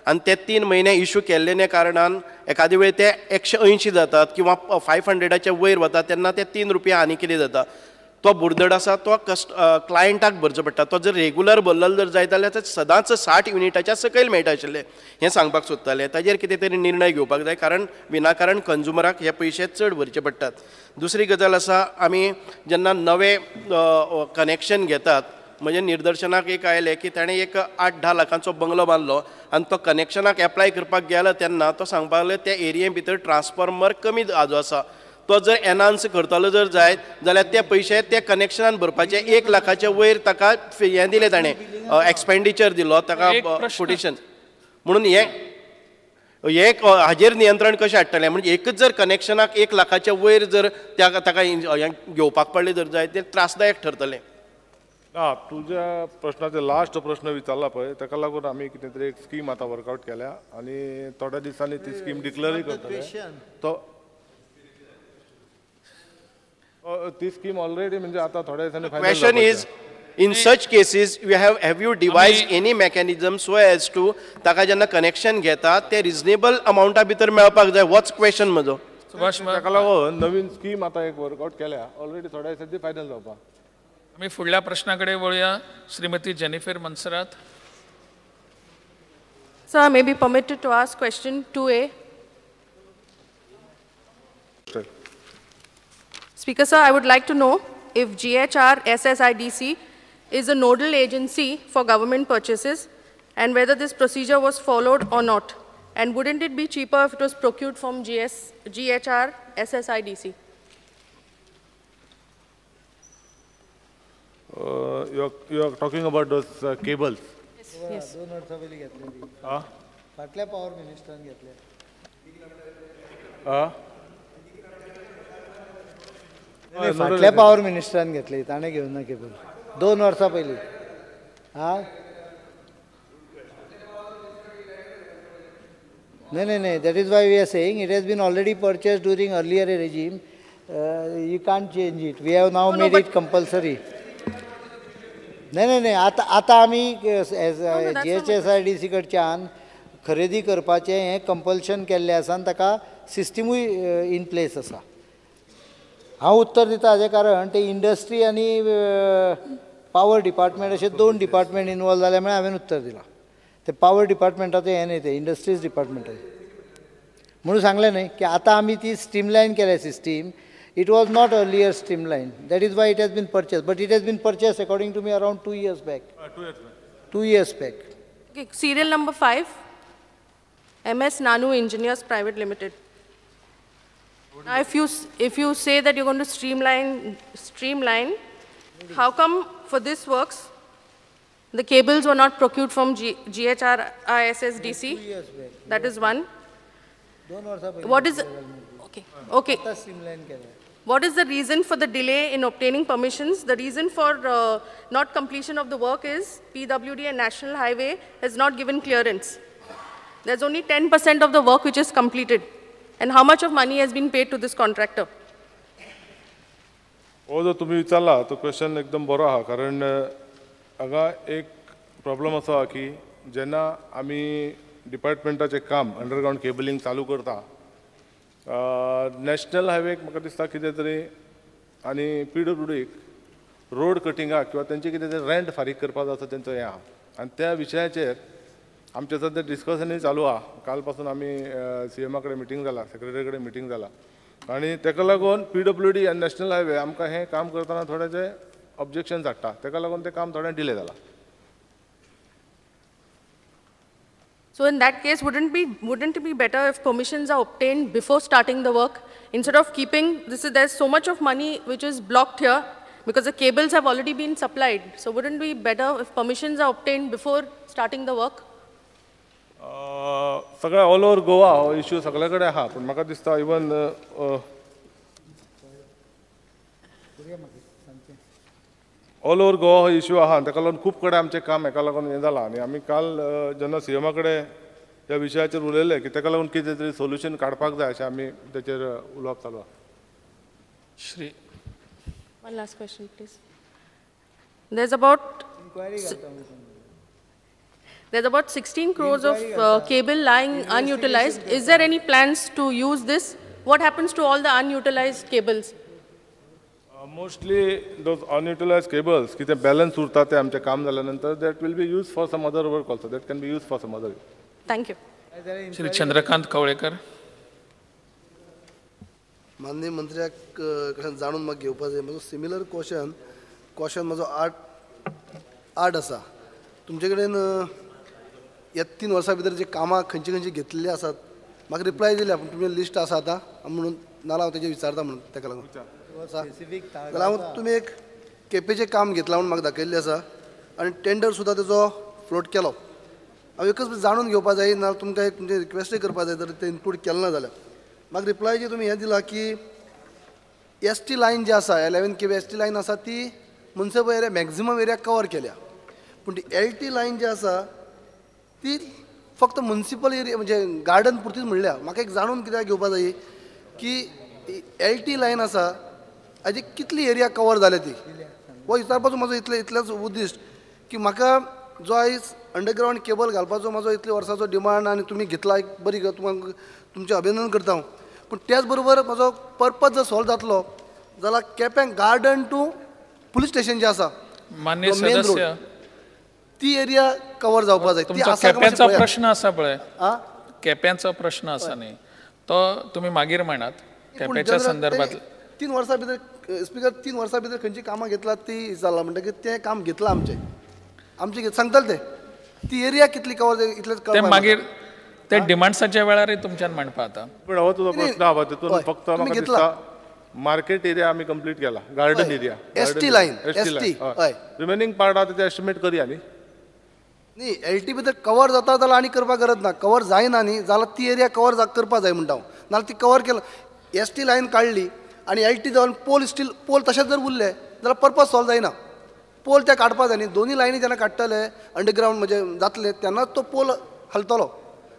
आनी ते 3 म्हयने इशू केल्ले कारणान एखादे वेळ ते 180 जातात किंवा 500च्या वयर वतात तेन्ना ते 3 रुपया आनी कितें जाता तो बुरदड आसा तो कस्ट क्लायंटाक भरचो पडटा. तो जर रेगुलर भरलेलो जर जायत जाल्यार ते सदांच 60 युनिटाच्या सकयल मेळटा आशिल्लें हें सांगपाक सोदतालें. ताजेर कितें तरी निर्णय घेवपाक जाय कारण विनाकारण कंज्युमराक हे पयशे चड भरचे पडटात. दुसरी गजाल आसा आमी जेन्ना नवे कनेक्शन घेतात म्हणजे निदर्शनाक एक आयलें की ताणें एक 8-10 लाखांचो बंगलो बांदलो आनी तो कनेक्शनाक एप्लाय करपाक गेलो तेन्ना तो सांगपाक लागलो त्या एरिये भितर ट्रान्सफॉर्मर कमी जो आसा तो जर एनहान्स करतलो जर जायत जाल्यार ते पयशे ते कनेक्शनान भरपाचे 1 लाखाचे वयर ताका हें दिलें ताणें एक्सपेंडिचर दिलो ताका कोटेशन म्हणून हें हाजेर नियंत्रण कशें हाडटलें म्हणजे एकच जर कनेक्शनाक 1 लाखाचे वयर जर त्या ताका घेवपाक पडलें जर जायत तें त्रासदायक ठरतलें. ना तुज्या प्रश्नाचे लास्ट प्रश्न विचारला पळय ताका लागून आमी कितें तरी एक स्कीम आतां वर्कआवट केल्या आनी थोड्या दिसांनी ती स्कीम डिक्लेअरूय करतले. तो ती स्कीम ऑलरेडी म्हणजे आता थोड्या दिसांनी final. Question is in such cases you have you devise any mechanism so as to ताका जेन्ना कनेक्शन घेता ते रिजनेबल अमावंटा भितर मेळपाक जाय होच क्वेश्चन म्हजो. ताका लागून नवीन स्कीम आतां एक वर्कआवट केल्या ऑलरेडी थोड्या दिसांनी ती फायनल जावपाक. आमी फुडल्या प्रश्ना कडेन वळुया. Shrimati Jennifer Monserrate. Sir, I may be permitted to ask question 2A. Sure. Speaker sir, I would like to know if GHR SSIDC is a nodal agency for government purchases and whether this procedure was followed or not. And wouldn't it be cheaper if it was procured from GHR SSIDC? You are talking about those cables. Yes. Yes. Huh? फाटल्या power मिनिस्टरान घेतले. फाटल्या power मिनिस्टरान घेतले ताणें घेवन ना cable 2 वर्सां पयलीं. हां न्हय न्हय न्हय that is why we are saying it has been already purchase during earlier regime. You can't change it. We have now made it compulsory. न्हय न्हय न्हय आतां आतां आमी G H S I D C कडच्यान खरेदी करपाचें हें कंपल्शन केल्लें आसा आनी ताका सिस्टमूय इन प्लेस आसा. हांव उत्तर दिता हाजें कारण ते इंडस्ट्री आनी पावर डिपार्टमेंट अशे 2 डिपार्टमेंट इनवॉल्व जाले म्हळ्यार हांवें उत्तर दिलां. ते पावर डिपार्टमेंटाचें हें न्हय तें इंडस्ट्रीज डिपार्टमेंटाचें म्हणून सांगलें न्हय की आतां आमी ती स्ट्रीमलायन केल्या system. It was not earlier streamline that is why it has been purchase but it has been purchase according to me around 2 years back. 2 years back. Serial number 5, MS Nanu Engineers Private Limited. Now, if you say that you're going to streamline, how come for this works the cables were not procured from GHRISSDC? That is one. What is okay? Okay. What is the reason for the delay in obtaining permissions? The reason for not completion of the work is PWD and National Highway has not given clearance. There's only 10% of the work which is completed. And how much of money has been paid to this contractor? हो जो तुम्ही विचारला तो question एकदम बरो आहा कारण हांगा एक प्रॉब्लम असो आहा की जेन्ना आमी डिपार्टमेंटाचें काम अंडरग्रावंड केबलिंग चालू करता नॅशनल हायवेक म्हाका दिसता कितें तरी आनी पी डब्ल्यू डीक रोड कटिंगाक किंवा तेंचे कितें तरी रेंट फारीक करपाचो आसा तेंचो हें आहा आनी त्या विशयाचेर आमचें सद्या डिस्कशनूय चालू आहा. काल पासून आमी सी एमा कडेन मिटींग जाला, सेक्रेटरी कडेन मिटींग जाला आनी ताका लागून पी डब्ल्यू डी आनी नॅशनल हायवे आमकां हें काम करतना थोडेशें ऑब्जेक्शन हाडटा ताका लागून तें काम थोडें डिले जालां. So in that case, wouldn't it be better if permissions are obtained before starting the work instead of keeping this? Is there's so much of money which is blocked here because the cables have already been supplied. So wouldn't it be better if permissions are obtained before starting the work? सगळ्या all over Goa हो issue सगळे कडेन आहा पूण म्हाका दिसता even all over Goa हो issue आहा आनी ताका लागून खूब कडेन आमचें काम हेका लागून हें जालां आनी आमी काल जेन्ना सी एमा कडेन ह्या विशयाचेर उलयले की ताका लागून कितें तरी सोल्युशन काडपाक जाय अशें आमी ताचेर उलोवप चालू आहा. Shri One last question, please. There's about There's about 16 crores of cable lying unutilized. Is there any plans to use this? What happens to all the unutilized cables? Mostly those unutilized cables, कितें balance उरता ते आमचें काम जाल्या नंतर that will be used for some other work also. That can be used for some other. Thank you. Shri Chandrakant Kavlekar. माननीय मंत्र्याक कडल्यान जाणून म्हाका घेवपा जाय. म्हजो सिमिलर क्वेश्चन क्वेश्चन म्हजो आठ आसा. तुमचे कडेन ह्या 3 वर्सां भितर जी कामां खंयची खंयची घेतलेली आसात म्हाका रिप्लाय दिल्या, पूण तुमचें लिस्ट आसा आतां म्हणून नाल्यार हांव तेजेर विचारता म्हणून तेका लागून जाल्यार हांव तुमी एक केपेचें काम घेतलां म्हणून म्हाका दाखयल्लें आसा आनी टेंडर सुद्दां तेजो फ्लोट केलो. हांव एकच जाणून घेवपा जाय, नाल्यार तुमकां एक तुमचें रिक्वेस्टूय करपा जाय जर तें इन्क्लूड केलें ना जाल्यार. म्हाका रिप्लाय जे तुमी हें दिलां की एस टी लायन जी आसा 11 kV S T line आसा ती municipal area maximum area cover केल्या, पूण ती एल टी लायन जी आसा ती फक्त मुन्सिपल एरिया म्हणजे गार्डन पुरतीच म्हणल्या. म्हाका एक जाणून कित्याक घेवपा जाय की एल टी लायन आसा हाजी कितली एरिया कवर जाल्या ती, हो विचारपाचो म्हजो इतलेच उद्दिश्ट की म्हाका जो आयज अंडरग्रावंड केबल घालपाचो म्हजो इतले वर्साचो डिमांड आनी तुमी घेतला एक बरी तुमकां तुमचें अभिनंदन करता हांव, पूण त्याच बरोबर म्हजो पर्पज जर सॉल्व जातलो जाल्यार Quepem garden to police station जें आसा मान्य सदस्य ती एरिया कवर जावपा जाय. तुमचो केप्यांचो प्रश्न आसा पळय, केप्यांचो प्रश्न आसा न्ही, तो तुमी मागीर मांडात केप्याच्या संदर्भात. 3 वर्सां भितर स्पिकर 3 वर्सां भितर खंयची कामां घेतलां ती जालां म्हणटकीर तें काम घेतलां आमचें आमचें सांगतले ते ती एरिया कितली कवर जाय इतलेंच ते मागीर ते डिमांड्साच्या वेळारय तुमच्यान मांडपा आतां. पूण हो तुजो प्रश्न आहा तितून फक्त म्हाका दिसता मार्केट एरिया आमी कंप्लीट केला, garden area S T line S T हय, रिमेनिंग पार्ट आहा तेजें एस्टिमेट करया न्ही. न्ही एल टी भितर कवर जाता जाल्यार आनी करपाक गरज ना, कवर जायना न्ही जाल्यार ती एरिया कवर करपा जाय म्हणटा हांव, नाल्यार ती कवर केला एस टी लायन काडली आनी एल टी जावन पोल स्टील पोल तशेंच जर उरले जाल्यार पर्पज सॉल्व जायना. पोल ते काडपा जाय न्ही, दोनूय लायनी जेन्ना काडटले अंडरग्रावंड म्हणजे जातले तेन्नाच तो पोल हालतलो,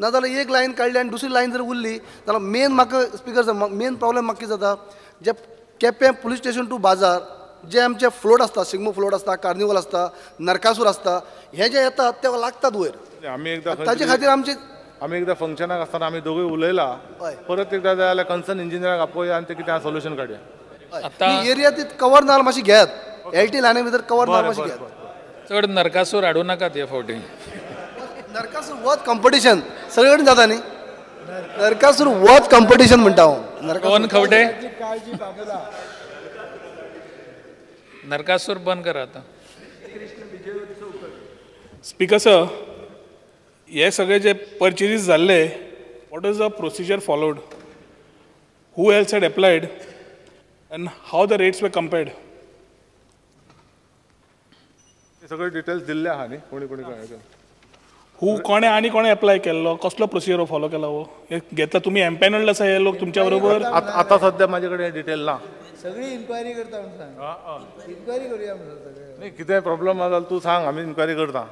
नाजाल्यार एक लायन काडली आनी दुसरी लायन जर उरली जाल्यार मेन म्हाका स्पिकर मेन प्रॉब्लम म्हाका कितें जाता, जे केपें पुलीस स्टेशन टू बाजार जे आमचे फ्लोट आसता, शिगमो फ्लोट आसता, कार्निवल आसता, नरकासूर आसता, हे जे येतात ते लागतात वयर. आमी एकदां ताजे खातीर आमचे आमी एकदां फंक्शनाक आसतना आमी दोगूय उलयला, परत एकदां जाय जाल्यार कन्सर्न इंजिनियराक आपोवया आनी ते कितें सोल्युशन काडया. एरिया ती कवर ना मातशी घेयात, एल टी लायनी भितर कवर ना मातशी घेयात. चड नरकासूर हाडूं नाकात हे फावटी. नरकासूर वच कॉम्पिटिशन सगळे कडेन जाता न्ही, नरकासूर वच कॉम्पिटिशन म्हणटा हांव. कोण खवटे नरकासूर बंद करा आतां. स्पीकर सर, हे सगळे जे पर्चेजीस जाल्ले, what is the procedure followed, who else had applied and how the rates were compared? सगळे डिटेल्स दिल्ले आहा न्ही, कोणी कोणी काय हू कोणें आनी कोणें एप्लाय केल्लो, कसलो प्रोसिजर फॉलो केला, हो घेतला तुमी एम्पॅनल्ड आसा हे लोक तुमच्या बरोबर? आतां सद्या म्हाजे कडेन डिटेल ना, सगळी इन्क्वायरी करता म्हणून सांग, इन्क्वायरी करूया म्हणून सगळें. न्ही कितें प्रॉब्लम आसा जाल्यार तूं सांग, आमी इन्क्वायरी करता.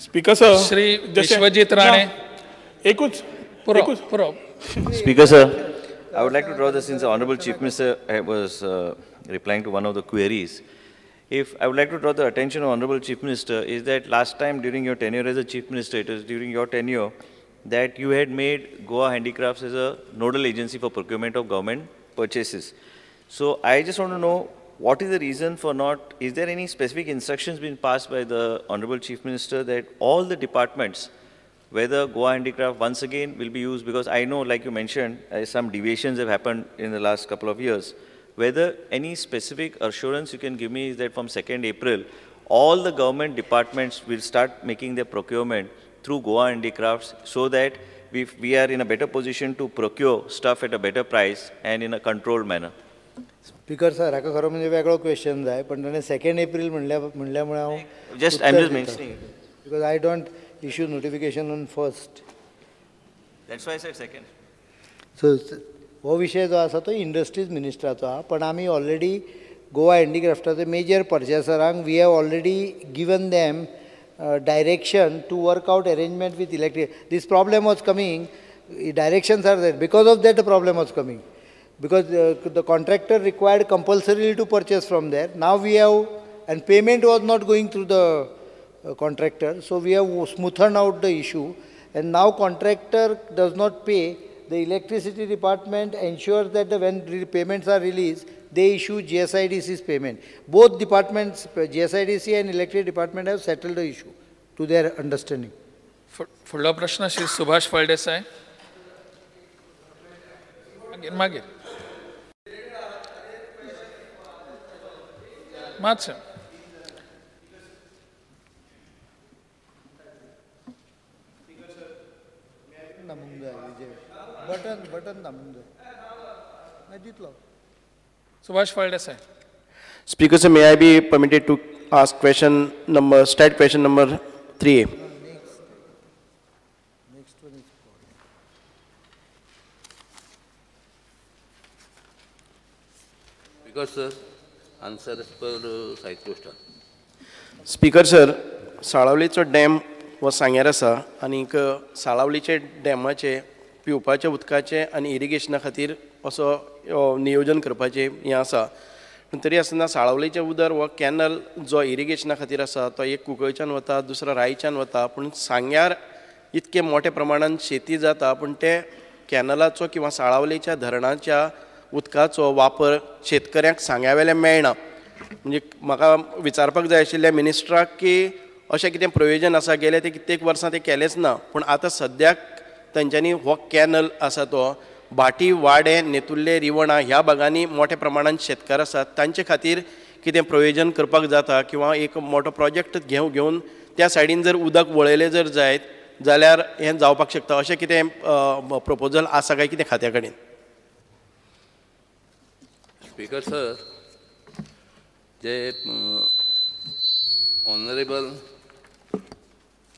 Speaker sir, Shri Vishwajit Rane. एकूच पुरो. Speaker sir, I would like to draw the, since the Honorable Chief Minister was replying to one of the queries, if I would like to draw the attention of Honorable Chief Minister is that last time during your tenure as a Chief Minister, it was during your tenure that you had made Goa Handicrafts as a nodal agency for procurement of government purchases. So I just want to know what is the reason for not, is there any specific instructions been passed by the Honorable Chief Minister that all the departments, whether Goa Handicraft once again will be used, because I know, like you mentioned, some deviations have happened in the last couple of years. Whether any specific assurance you can give me is that from 2nd April, all the government departments will start making their procurement through Goa Handicrafts so that we are in a better position to procure stuff at a better price and in a controlled manner. Speaker sir, हाका खरो म्हणजे वेगळो question जाय, पण ताणें 2nd April म्हणल्या मुळे हांव just I am just mentioning because I don't issue notification on 1st. That's why I said 2nd. So हो विशय जो आसा तो इंडस्ट्रीज मिनिस्टराचो आहा, पण आमी ऑलरेडी गोवा हँडीक्राफ्टाचे मेजर पर्चेसरांक we have already given them direction to work out arrangement with electric. This problem was coming, directions are there, because of that the problem was coming, because the contractor required compulsorily to purchase from there. Now we have, and payment was not going through the contractor. So we have smoothened out the issue, and now contractor does not pay. The electricity department ensures that when payments are released, they issue GSIDC's payment. Both departments, GSIDC and electricity department, have settled the issue to their understanding. फुडलो प्रश्न श्री सुभाष फळदेसाय. मागीर मागीर मातशें. Button button दामूंक जाय दितलो. Subhash Phaldesai. Speaker sir, may I be permitted to ask question number, state question number 3A? Next one is Speaker sir, answer as per side question. Speaker sir, साळावलीचो dam हो सांग्यार आसा आनीक साळावलीचे डॅमाचे पिवपाच्या उदकाचें आनी इरिगेशना खातीर असो नियोजन करपाचें हें आसा. पूण तरी आसतना साळावलीचें उदक हो कॅनल जो इरिगेशना खातीर आसा तो एक कुंकळच्यान वता, दुसरो रायच्यान वता, पूण सांग्यार इतके मोठ्या प्रमाणान शेती जाता पूण ते कॅनलाचो किंवा साळावलीच्या धरणाच्या उदकाचो वापर शेतकऱ्यांक सांग्या वेल्यान मेळना. म्हणजे म्हाका विचारपाक जाय आशिल्लें मिनिस्ट्राक की अशें कितें प्रोविजन आसा, गेले ते कित्येक वर्सां तें केलेंच ना, पूण आतां सद्याक तेंच्यांनी हो कॅनल आसा तो भाटी, वाडे, नेतुर्ले, रिवणा ह्या भागांनी मोठ्या प्रमाणान शेतकार आसात तांचे खातीर कितें प्रोविजन करपाक जाता किंवा एक मोठो प्रोजेक्ट घेवन त्या सायडीन जर उदक वळयलें जर जायत जाल्यार हें जावपाक शकता, अशें कितें प्रपोजल आसा काय कितें खात्या कडेन? स्पीकर सर, जे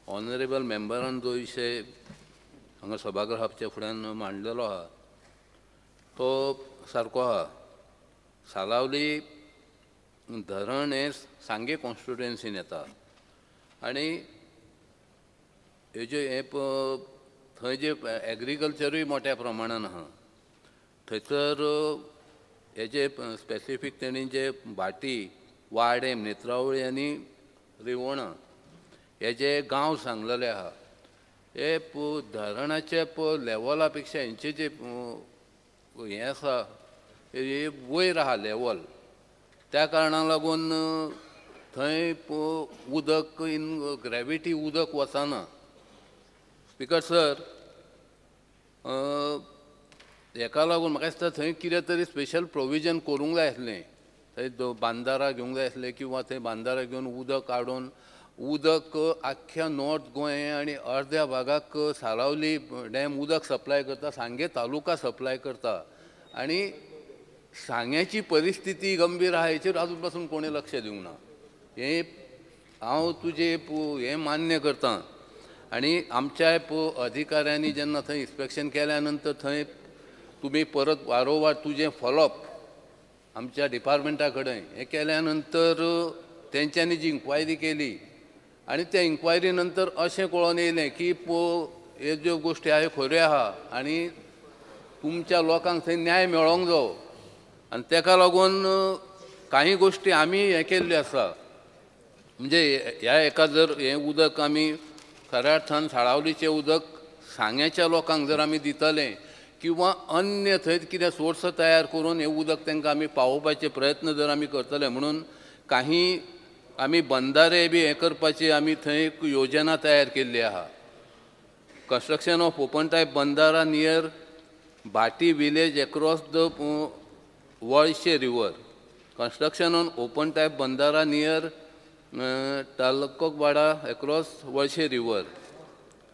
ऑनरेबल मेंबरान जो विशय हांगा सभागृहाच्या फुड्यान मांडलेलो आहा तो सारको आहा. सालावली धरण हें सांगे कॉन्स्टिट्युएन्सीन येता आनी हेजे हें थंय जे एग्रीकल्चरूय मोठ्या प्रमाणान आहा थंयसर हेजे स्पेसिफीक तेणी जे भाटी, वाडेम, नेत्रावळी आनी रिवणा हे जे गांव सांगलेले आहा हे धरणाचे लेवला पेक्षा हेंचे जे हें आसा हे वयर आहा लेवल, त्या कारणाक लागून थंय उदक इन ग्रेविटी उदक वचना. स्पीकर सर, हेका लागून म्हाका दिसता थंय कितें तरी स्पेशल प्रोविजन करूंक जाय आसलें, थंय बांदारा घेवंक जाय आसलें किंवा थंय बांदारा घेवन उदक काडून उदक आख्ख्या नॉर्थ गोंय आनी अर्द्या भागाक सालावली डॅम उदक सप्लाय करता, सांगे तालुका सप्लाय करता आनी सांग्याची परिस्थिती गंभीर आहा हेचेर आजून पासून कोणें लक्ष दिवंक ना. हें हांव तुजें हें मान्य करता आनी आमच्या अधिकाऱ्यांनी जेन्ना थंय इन्स्पेक्शन केल्या नंतर थंय तुमी परत वारोवार तुजें फॉलोअप आमच्या डिपार्टमेंटा कडेन हें केल्या नंतर तेंच्यांनी जी इन्क्वायरी केली आनी त्या इन्क्वायरी नंतर अशें कळोन येयलें की ह्यो ज्यो गोश्टी आहा ह्यो खऱ्यो आहा आनी तुमच्या लोकांक थंय न्याय मेळोंक जावो आनी तेका लागून कांय गोश्टी आमी हें केल्ल्यो आसा. म्हणजे ह्या हेका जर हें उदक आमी खऱ्या अर्थान साळावलीचें उदक सांग्याच्या लोकांक जर आमी दितले किंवा अन्य थंय कितें सोर्स तयार करून हें उदक तांकां आमी पावोवपाचे प्रयत्न जर आमी करतले म्हणून काही आमी बंदारे बी हें करपाची आमी थंय एक योजना तयार केल्ली आहा. Construction of open type bandhara near Bhati village across the Valshe river, construction on open type bandhara near Talkokwada across Valshe river,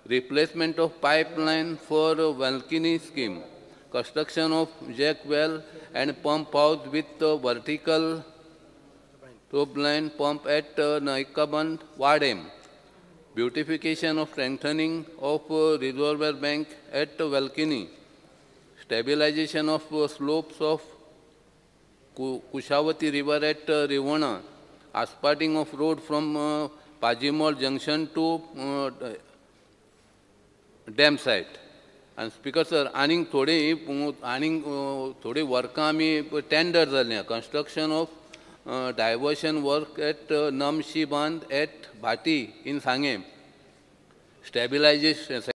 replacement of pipeline for Valkini scheme, construction of jack well and pump house with vertical turbine pump at Naikaband, Vadem, beautification of strengthening of reservoir bank at Valkini, stabilization of slopes of Kushavati river at Rivana, asphalting of road from Pajimol junction to dam site. आनी speaker sir, आनीक थोडी वर्कां आमी tender जालीं. Construction of diversion work at Namshi Bandh at Bhati in Sanguem, stabilization.